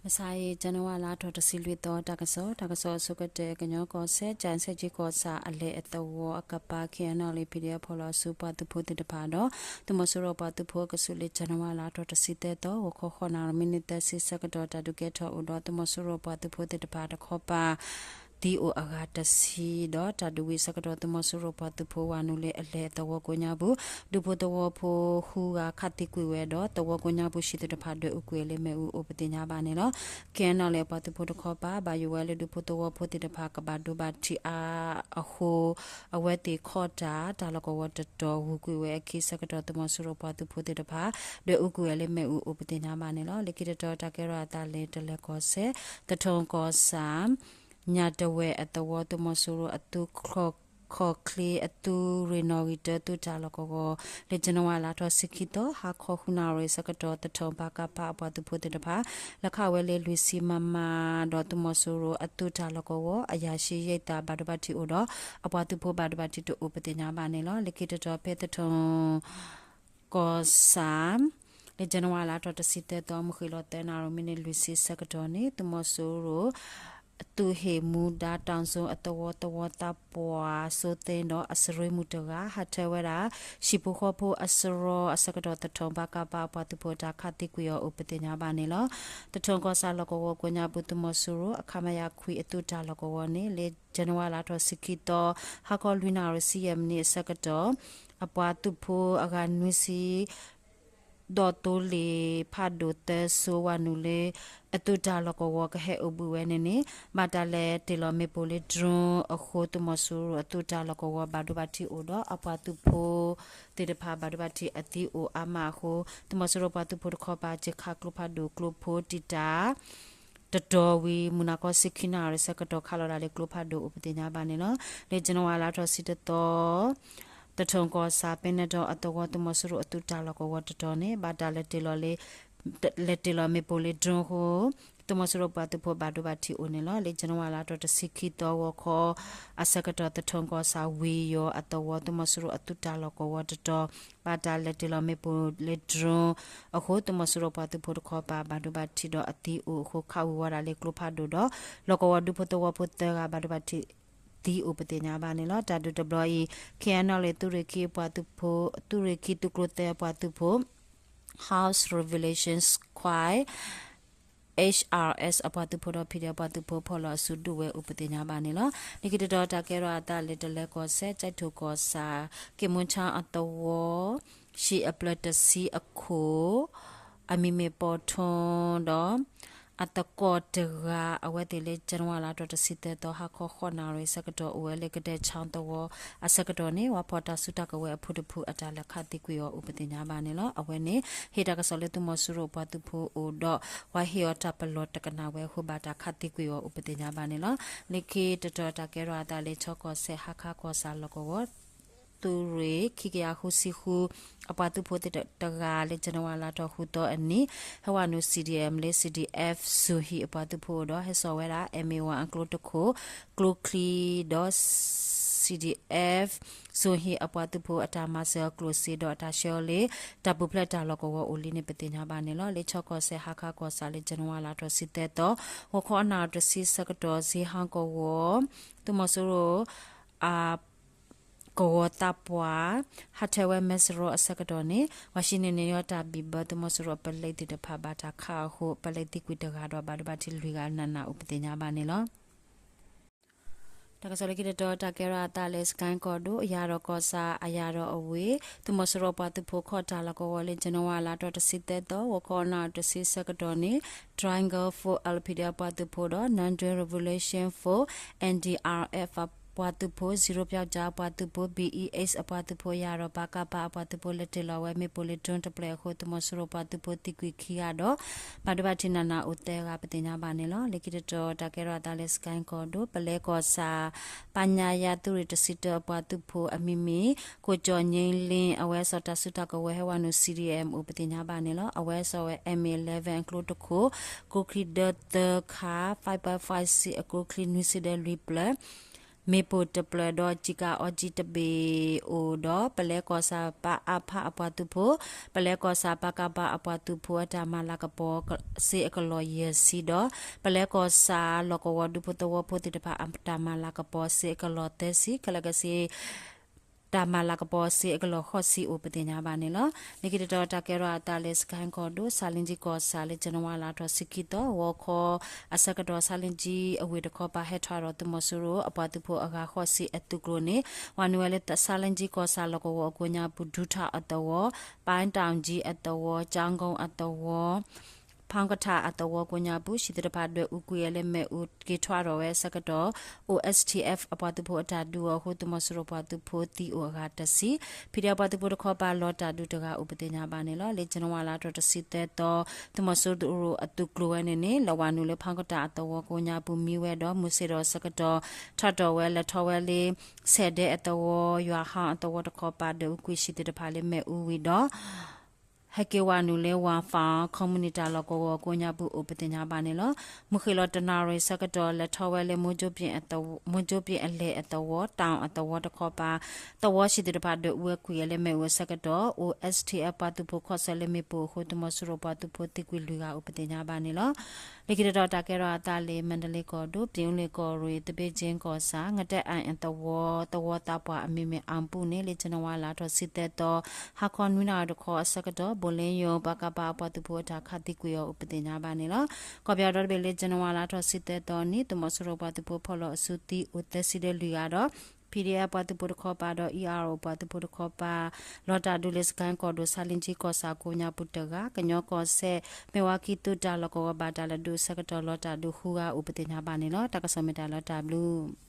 မုၢ်ဆါအံၤ ကၠနဝါလါထီၣ်တဆံလွံၢ်သီ တၢ်ကစီၣ်, တၢ်ကစီၣ်အဆိကတၢၢ် ကညီကီၢ်စဲၣ် ကၠၣ်စဲၣ်ကၠံကီၢ်ဆၣ်အလဲၤအသဝီအကပၤ ခ့ၣ်အဲၣ်ယူၣ်အ့ၣ် ပီၣ်ဒီအဖီၣ်လီၤအစုပှၤသုးဖိသ့ၣ်တဖၣ်ဒီး သုးမီၤစိရိၤပှၤသုးဖိအကဆူးလၢ ကၠနဝါလါထီၣ်တဆံသၢသီ ဂီၤခီဃိးနၣ်ရံၣ် မံးနံးသၢဆံဆၢကတီၢ် တၢ်ဒုးကဲထီၣ်အိၣ်ဒီး သုးမီၤစိရိၤပှၤသုးဖိသ့ၣ်တဖၣ်တခီပၤ သံအိၣ်အဂၤတဆံဒီး တၢ်ဒုးဝံၤဆၢကတီၢ် သုးမီၤစိရိၤပှၤသုးဖိဝၤနုာ်လၢအလဲၤအသဝီကိးညါပူၤ ဒူဖိသဝီဖိဃုဂၤခးသံကွံာ်ဝဲဒီး သဝီကိးညါပူၤ ဟံၣ်သ့ၣ်တဖၣ်ဒွဲၣ်အူကွံာ်အီၤလၢမ့ၣ်အူအိၣ် ပသ့ၣ်ညါဘၣ်န့ၣ်လီၤ. ခ့ၣ်အဲၣ်ယူၣ်အ့ၣ် အပှၤသုးဖိတခီပၤ ဘၣ်ယိၣ်ဝဲလၢဒူဖိသဝီဖိသ့ၣ်တဖၣ်ကဘၣ်ဒိဘၣ်ထံးအါအဃိ အဝဲသ့ၣ်ခီၣ်တၢ် တၢ်လီၢ်ကဝီၤတတီၤဂုၤကွံာ်ဝဲအခံဆၢကတီၢ် သုးမီၤစိရိၤပှၤသုးဖိသ့ၣ်တဖၣ် ဒွဲၣ်အူကွံာ်ဝဲလၢမ့ၣ်အူအိၣ် ပသ့ၣ်ညါဘၣ်န့ၣ်လီၤ. လၢခံတတီၤ တၢ်ကဲထီၣ်အသးလၢတလၢၤကီၢ်စဲၣ် သထူကီၢ်ဆၣ် ညၣ်တဝဲၢ်အသဝီ သုးမီၤစိရိၤအသုးခီၣ်ချ့ အသုးရ့ၣ်နီၣ်ဂံၢ်တၢ သုးတၢ်လီၢ်ကဝီၤ လၢကၠနဝါလါထီၣ်တဆံခံသီ ဟါခီဃုနၣ်ရံၣ်ဆၢကတီၢ် သထူဘၣ်ကးဖးအပှၤသုးဖိသ့ၣ်တဖၣ် လဲၤခးဝဲလၢလွံၢ်ဆံ မမ ဒီးသုးမီၤစိရိၤအသုးတၢ်လီၢ်ကဝီၤ အယၤၡံယဲၢ်သး ဘၣ်ဒိဘၣ်ထံးအိၣ်ဒီး အပှၤသုးဖိဘၣ်ဒိဘၣ်ထံးတအိၣ် ပသ့ၣ်ညါဘၣ်န့ၣ်လီၤ. လၢခံတတီၤ ဖဲသထူ ကီၢ်ဆၣ် လၢကၠနဝါလါထီၣ်တဆံသၢသီ မုၢ်ဃ့ၢ်လီၤသၢနၣ်ရံၣ် မံးနံးလွံၢ်ဆံဆၢကတီၢ်န့ၣ် သုးမီၤစိရိၤ သုးဟ့ၣ်မူဒါ တၢ်စိအသဝီ သဝီသးပှၢ်စိသ့ဒီးအစရ့မုၣ်တဂၤ ဟးထၢဝဲဒၣ် ဟံၣ်ဖိဃီဖိအစရီအဆၢကတီၢ် သထူဘၣ်ကးဖးအပှၤသုးဖိအတၢ်ခးသံကွံာ်အီၤအိၣ် ပသ့ၣ်ညါဘၣ်န့ၣ်လီၤ. သထူကီၢ်ဆၣ်လီၢ်ကဝီၤကိးညါပူၤ သုးမီၤစိရိၤ အခမရ ခွံအသုးတၢ်လီၢ်ကဝီၤန့ၣ် လၢကၠနဝါလါထီၣ်တဆံခံသီ ဟါခီလွံၢ်နၣ်ရံၣ် ဆံယဲၢ်မံးနံးအဆၢကတီၢ် အပှၤသုးဖိအဂၤနွံဆံ ဒီးသိလ့ၣ်ဖးဒိၣ်သၢစိ ဝၤနုာ်လၢ အသုးတၢ်လီၢ်ကဝီၤကဟဲအိၣ်ဘှံးဝဲန့ၣ်န့ၣ် ဘၣ်တၢ်လဲၤတ့ၢ်လီၤမ့ၣ်ပိၢ်လၢ drone အဃိ သုးမီၤစိရိၤအသုးတၢ်လီၢ်ကဝီၤ ဘၣ်ဒိဘၣ်ထံးအိၣ်ဒီး အပှၤသုးဖိသ့ၣ်တဖၣ် ဘၣ်ဒိဘၣ်ထံးအသံအိၣ်အါမးအဃိ သုးမီၤစိရိၤပှၤသုးဖိတခီပၤ စ့ၢ်ခးကျိဖးဒိၣ်ကျိဖိတံာ်တာ် တတီၤဝံၤ မုၢ်နၤခီဆံခံနၣ်ရံၣ်ဆၢကတီၢ် ခးလီၤဒၣ်လၢကျိဖးဒိၣ်အိၣ် ပသ့ၣ်ညါဘၣ်န့ၣ်လီၤ. လၢကၠနဝါလါထီၣ်တဆံတသီ သထူကီၢ်ဆၣ် ပဲနဲၣ်တီၣ်အသဝီ သုးမီၤစိရိၤအသုးတၢ်လီၢ်ကဝီၤတတီၤန့ၣ် ဘၣ်တၢ်လဲၤတ့ၢ်လီၤလၢ လဲၤတ့ၢ်လီၤမ့ၣ်ပိၢ်လၢ drone အဃိ သုးမီၤစိရိၤပှၤသုးဖိဘၣ်ဒိဘၣ်ထံးအိၣ်န့ၣ်လီၤ. လၢကၠနဝါလါထီၣ်တဆံခံသီ ဂီၤခီအဆၢကတီၢ် သထူကီၢ်ဆၣ် ဝ့ၢ်ယီၤအသဝီ သုးမီၤစိရိၤအသုးတၢ်လီၢ်ကဝီၤတတီၤ ဘၣ်တၢ်လဲၤတ့ၢ်လီၤမ့ၣ်ပိၢ်လၢ drone အဃိ သုးမီၤစိရိၤပှၤသုးဖိတခီပၤ ဘၣ်ဒိဘၣ်ထံးဒီးအသံအိၣ်အဃိ ခးဝံၤဝဲဒၣ်လၢကျိဖးဒိၣ်ဒီး လီၢ်ကဝီၤဒူဖိသဝီဖိသၢဂၤ ဘၣ်ဒိဘၣ်ထံးသံအိၣ် ပသ့ၣ်ညါဘၣ်န့ၣ်လီၤ. တၢ်ဒုးတဘျီအံၤ ခ့ၣ်အဲၣ်ယူၣ်အ့ၣ် သုးရ့ၣ်ခံအပှၤသုးဖိ သုးရ့ၣ်ခံသုးကျိၤသၢအပှၤသုးဖိ House Revolution Squad H R S အပှၤသုးဖိဒီး ဖံးဒဲးအပှၤသုးဖိ ဖီၣ်လီၤအစုဒုးဝဲအိၣ် ပသ့ၣ်ညါဘၣ်န့ၣ်လီၤ. လၢခံတတီၤ တၢ်ကဲထီၣ်အသးလၢတလၢၤကီၢ်စဲၣ် ကၠဲးထိၣ်ကီၢ်ဆၣ် က့ၣ်မူဆါအသဝီ ဟံၣ်အဖျၢၣ်တဆံအခိၣ် အမံၤမ့ၢ်ပီၣ်ထူဒီး အသကိးတဂၤ အဝဲသ့ၣ်လၢ ကၠနဝါလါထီၣ်တဆံသၢသီ ဟါခီဃိးနၣ်ရံၣ်ဆၢကတီၢ် အိၣ်ဝဲလၢကဒဲၣ်ဆၣ်သဝီအဆၢကတီၢ်န့ၣ် ဝၤဖီၣ်တၢ်စုတၢ်ကဝဲၤအဖုတဖု အတၢ်လဲၤခးသံကွံာ်အီၤအိၣ် ပသ့ၣ်ညါဘၣ်န့ၣ်လီၤ. အဝဲန့ၣ် ဟ့ၣ်တၢ်ကစီၣ်လၢသုးမီၤစိရိၤပှၤသုးဖိအိၣ်ဒီး ပှၤဟ့ၣ်အီၤတၢ်ပလီၢ်တကနၣ်ဝဲအဃိ ဘၣ်တၢ်ခးသံကွံာ်အီၤအိၣ် ပသ့ၣ်ညါဘၣ်န့ၣ်လီၤ. လၢခံတတီၤ တၢ်ကဲထီၣ်အသးလၢ ခၠီကီၢ်စဲၣ် ဟါခါကီၢ်ဆၣ်လီၢ်ကဝီၤ သုးရ့ၣ် ခံကယၤဃုဆံဃု အပှၤသုးဖိသ့ၣ်တဂၤလၢ ကၠနဝါလါထီၣ်ဃုသီအနံၤ ဟဲဝၤနုာ် C D M လၢ C D F စိၤဟံၣ်အပှၤသုးဖိဒီး ဟဲစိာ်ဝဲဒၣ် M A one အကျိတခိၣ် ကျိချံဒီး C D F စိၤဟံၣ်အပှၤသုးဖိအတၢ်မၤစၢၤအကျိၣ်စ့ဒီး အတၢ်ဆှၢအီၤလၢ တၢ်ပူၤဖျဲးတၢ်လီၢ်ကဝီၤအိၣ်လံန့ၣ် ပသ့ၣ်ညါဘၣ်န့ၣ်လီၤ. လၢခၠီကီၢ်စဲၣ် ဟါခါကီၢ်ဆၣ်လၢ ကၠနဝါလါထီၣ်တဆံသၢသီ ဂီၤခီအနၣ်ရံၣ်တဆံဆၢကတီၢ် စ့ဟါကဝီၤ သုးမီၤစိရိၤ အ ကဝီၤသးပှၢ် ဟးထၢဝဲမဲၢ်စရီအဆၢကတီၢ်န့ၣ် ပှၤဟံးန့ၢ်န့ၢ်အီၤတၢ်ဘံၣ်ဘၢ သုးမီၤစိရိၤအပလဲသ့ၣ်တဖၣ် ဘၣ်တၢ်ခးအဃိ ပလဲသံကွံာ်တဂၤဒီး ဘၣ်ဒိဘၣ်ထံးလွံၢ်ဂၤနးနးအိၣ် ပသ့ၣ်ညါဘၣ်န့ၣ်လီၤ. တၢ်ကစီၣ်လၢခံတတီၤ တၢ်ကဲထီၣ်အသးလၢ စကဲကီၢ်ဒိၣ် အယၢ်ဒီးကီၢ်ဆၣ်အယၢ်ဒီးအဝ့ၢ် သုးမီၤစိရိၤပှၤသုးဖိခီၣ်တၢ်လီၢ်ကဝီၤလၢ ကၠနဝါလါထီၣ်တဆံသၢသီ ဂီၤခီအနၣ်ရံၣ်တဆံဆၢကတီၢ်န့ၣ် Triangle Force L P D F ပှၤသုးဖိဒီး Northern Revolution Force N D R F အပှၤသုးဖိ Zero ပျီကၠါအပှၤသုးဖိ B E H အပှၤသုးဖိ ယၢ်ဒီး ပကဖ အပှၤသုးဖိ လဲၤတ့ၢ်လီၤဝဲမ့ၣ်ပိၢ်လၢ drone တပျဲၢ်အဃိ သုးမီၤစိရိၤပှၤသုးဖိသံကွံာ်ခံဂၤဒီး ဘၣ်ဒိဘၣ်ထံးနးနးအိၣ်သၢဂၤ ပသ့ၣ်ညါဘၣ်န့ၣ်လီၤ. လၢခံတတီၤ တၢ်ကဲထီၣ်အသးလၢ စကဲကီၢ်ဒိၣ် ပလဲကီၢ်ဆၣ် ပညါယၤသုးရ့ၣ်တဆံတၢအပှၤသုးဖိအမံၤမ့ၢ် ကိၣ်ကၠီၣ်ငြိမ်းလင်း အဝဲစိာ်တၢ်စုတၢ်ကဝဲၤဟဲဝၤနုာ် C D M အိၣ် ပသ့ၣ်ညါဘၣ်န့ၣ်လီၤ. အဝဲစိာ်ဝဲ M eleven အကျိတခိၣ် ကျိချံဒၢသၢခါ five five five six အကျိချံနွံဆံဒီးလွံၢ်ဖျၢၣ် မ့ၣ်ပိၢ်တဖျၢၣ်ဒီး စံကၤအီကံတဘ့ၣ်အိၣ်ဒီး ပလဲကီၢ်ဆၣ် ပအဖ အပှၤသုးဖိ, ပလဲကီၢ်ဆၣ် ပကဖ အပှၤသုးဖိအတၢ်မၤလၤကပီၤ စ့အကလီၢ်ယဲၢ်ဆံဒီး ပလဲကီၢ်ဆၣ် လီၢ်ကဝီၤဒူဖိသဝီဖိသ့ၣ်တဖၣ် အတၢ်မၤလၤကပီၤ စ့အကလီၢ်သၢဆံ ခဲလၢာ်ခဲဆ့ တၢ်မၤလၤကပီၤစ့အကလီၢ်ဃိးဆံအိၣ်ပသ့ၣ်ညါဘၣ်န့ၣ်လီၤ. လၢခံတတီၤတၢ်ကဲထီၣ်အသးလၢ စကဲၣ်ကီၢ်ဒိၣ် ဆါလ့ကၠံကီၢ်ဆၣ် လၢ January လါထီၣ်ဆံခံသီ ဂီၤခီအဆၢကတီၢ် ဆါလ့ကၠံအဝ့ၢ်တခီပၤ ဟဲထီၣ်ဒီး သုးမီၤစိရိၤအပှၤသုးဖိအဂၤဃိးဆံအသုးကျိၤန့ၣ် ဝၤနုာ်ဝဲလၢ ဆါလ့ကၠံကီၢ်ဆၣ်လီၢ်ကဝီၤအကိးညါပူၤ ဒူထၣ်အသဝီ, ပၢ်တၢ်ကၠံအသဝီ, ကၠါကိၣ်အသဝီ ဖီကထၣ်အသဝီကိးညါပူၤ ဟံၣ်သ့ၣ်တဖၣ်ဒွဲၣ်အူကွံာ်ဝဲလၢမ့ၣ်အူက့ၤထီၣ်ထီၣ်ဝဲအဆၢကတီၢ် အိၣ် S T F အပှၤသုးဖိအတၢ်ဒုးအီၤအဃိ သုးမီၤစိရိၤပှၤသုးဖိသံအိၣ်အဂၤတဆံ, P D F ပှၤသုးဖိတခီပၤလီၤတၢ်ဒုးတဂၤအိၣ်ပသ့ၣ်ညါဘၣ်န့ၣ်လီၤ. လၢ January လါထီၣ်တဆံသၢသီ သုးမီၤစိရိၤအသုးကျိၤဝဲန့ၣ်န့ၣ် လဲၤဝၤနုာ်လၢဖီကထၣ်အသဝီကိးညါပူၤမံဝဲဒီး မုၢ်ဆ့ၣ်ထီၣ်အဆၢကတီၢ် ထီၣ်ထီၣ်ဝဲလဲၤထီၣ်ဝဲလၢ ဆဲးဒဲအသဝီ ယွၤဟါအသဝီတခီပၤ ဒွဲၣ်အူကွံာ်ဟံၣ်သ့ၣ်တဖၣ်လၢမ့ၣ်အူဝံၤဒီး ဟဲက့ၤဝၤနုာ်လၢ ဝၤဖၣ် ခီမူနံၤတၢ်လီၢ်ကဝီၤကိးညါပူၤအိၣ်ပသ့ၣ်ညါဘၣ်န့ၣ်လီၤ. မုၢ်ဃ့ၢ်လီၤတနၣ်ရံၣ်ဆၢကတီၢ် လဲၤထီၣ်ဝဲလၢ မိကၠိပ့ၣ်အလဲၢ်အသဝီ တၢ်အသဝီတခီပၤ သဝီဟံၣ်သ့ၣ်တဖၣ်ဒွဲၣ်အူကွံာ်ဝဲလၢမ့ၣ်အူအဆၢကတီၢ် အိၣ် S T F ပှၤသုးဖိခီၣ်ဆၢလၢမ့ၣ်ပိၢ်အဃိ သုးမီၤစိရိၤပှၤသုးဖိသံကွံာ်လွံၢ်ဂၤအိၣ်ပသ့ၣ်ညါဘၣ်န့ၣ်လီၤ. လၢခံတတီၤတၢ်ကဲထီၣ်အသးလၢ မါဒလ့ကီၢ်ဒိၣ် ပၠ့ၤအူလ့ၤကီၢ်ရ့ၣ် သဘ့ၣ်ကၠ့ကီၢ်ဆၣ် ငတဲၣ်အၣ်အသဝီ သဝီသးပှၢ်အမံၤမ့ၢ်အၣ်ပူၤန့ၣ် လၢ January လါထီၣ်ဆံသၢသီ ဟါခီနွံနၣ်ရံၣ်တခီအဆၢကတီၢ် ဘိၣ်လ့ယိၤ ပကဖ အပှၤသုးဖိအတၢ်ခးသံကွံာ်အီၤအိၣ်ပသ့ၣ်ညါဘၣ်န့ၣ်လီၤ. ကီၢ်ပယီၤဒီတဘ့ၣ်လၢ January လါထီၣ်ဆံသၢသီန့ၣ် သုးမီၤစိရိၤပှၤသုးဖိဖီၣ်လီၤအစုသံအိၣ်သၢဆံဒီးလွံၢ်ဂၤဒီး P D F ပှၤသုးဖိတခီပၤဒီး E R O ပှၤသုးဖိတခီပၤ လီၤတၢ်ဒုးလၢ စကဲၣ်ကီၢ်ဒိၣ် ဆါလ့ကၠံကီၢ်ဆၣ်ကိးညါပူၤတဂၤ, ကညီကီၢ်စဲၣ် မ့ၢ်ဝါခံသုးတၢ်လီၢ်ကဝီၤဘၣ်တၢ်လဲၤဒုးအဆၢကတီၢ် လီၤတၢ်ဒုးဃုဂၤအိၣ်ပသ့ၣ်ညါဘၣ်န့ၣ်လီၤ. တၢ်ကစီၣ်မ့ၢ်တၢ်လီၤတၢ်ဘျုး